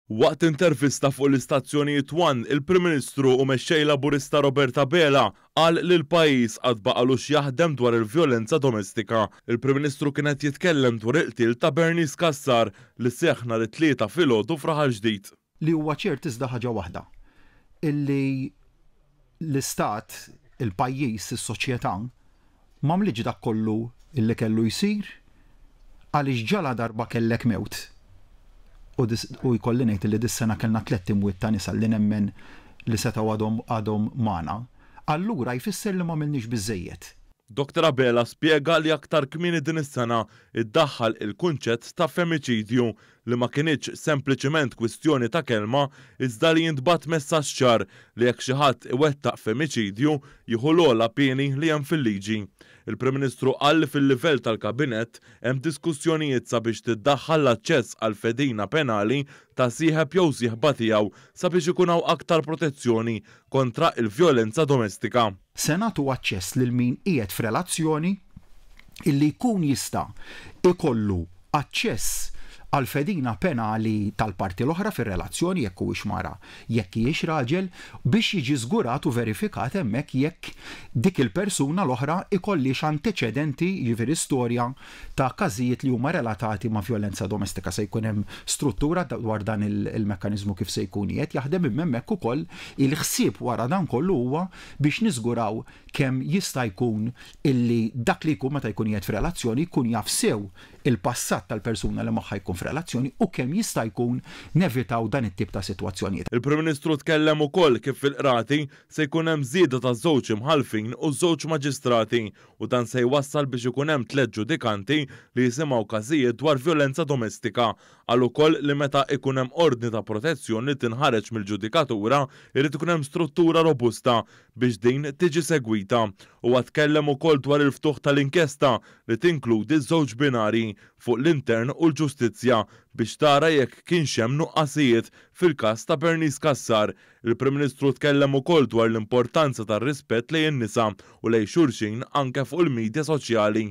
Waqt intervista fuq l-istazzjonijiet One, il-Prim Ministru u Mexxej Laburista Robert Abela qal li l-pajjiż għad baqalu x'jaħdem dwar il-vjolenza domestika. Il-Prim Ministru kien qed jitkellem dwar il-qtil ta' Bernice Cassar li seħħ nhar it-Tlieta filgħodu f'Raħal Ġdid. Li huwa ċert iżda ħaġa waħda, illi l-Istat, il-pajjiż, is-soċjetà m'għamlitx dak kollu illi kellu jsir għaliex ġaladarba kellek mewt u u jkolli ngħid illi dis-sena kellna tlett imwiet ta' nisa li nemmen li setgħu għadhom għadhom magħna, allura jfisser li m'għamilniex biżżejjed. Dottor Abela spjega li aktar kmieni din is-sena iddaħħal il-kunċett ta' femiċidju li ma kinitx sempliċiment kwistjoni ta' kelma iżda li jintbagħat messaġġ ċar li jekk xi ħadd iwettaq femiċidju jieħu l-ogħla pieni li hemm fil-liġi. Il-Prim Ministru qal li fil-livell tal-Kabinett hemm diskussjonijiet sabiex tiddaħħal l-aċċess għall-fedina penali ta' sieħeb jew sieħba tiegħu sabiex ikun hawn aktar protezzjoni kontra il-vjolenza domestika. Se nagħtu aċċess lil min qiegħed f'relazzjoni illi jkun jista' jkollu aċċess għall-fedina penali tal-parti l-oħra fir-relazzjoni, jekk huwiex mara, jekk hijiex raġel, biex jiġi żgurat u verifikat hemmhekk jekk dik il-persuna l-oħra jkollhiex anteċedenti, jiġifieri storja ta' każijiet li huma relatati ma' vjolenza domestika. Se jkun hemm struttura dwar dan il-mekkaniżmu kif se jkun qiegħed jaħdem, imma hemmhekk ukoll il-ħsieb wara dan kollu huwa biex niżguraw kemm jista' jkun illi dak li jkun meta jkun qiegħed f'relazzjoni jkun jaf sew il-passat tal-persuna li magħha jkun f'relazzjoni u kemm jista' jkun nevitaw dan it-tip ta' sitwazzjonijiet. Il-Prim Ministru tkellem ukoll kif fil-qrati se jkun hemm żieda ta' żewġ imħallfin u żewġ maġistrati u dan se jwassal biex ikun hemm tlett ġudikanti li jisimgħu każijiet dwar vjolenza domestika. Qal ukoll li meta ikun hemm ordni ta' protezzjoni li tinħareġ mill-ġudikatura jrid ikun hemm struttura robusta biex din tiġi segwita. Huwa tkellem ukoll dwar il-ftuħ tal-inkjesta li tinkludi żewġ binarji fuq l-intern u l-ġustizzja biex tara jekk kienx hemm nuqqasijiet fil-każ ta' Bernice Cassar. Il-Prim Ministru tkellem ukoll dwar l-importanza tar-rispett lejn in-nisa u lejn xulxin anke fuq il-midja soċjali.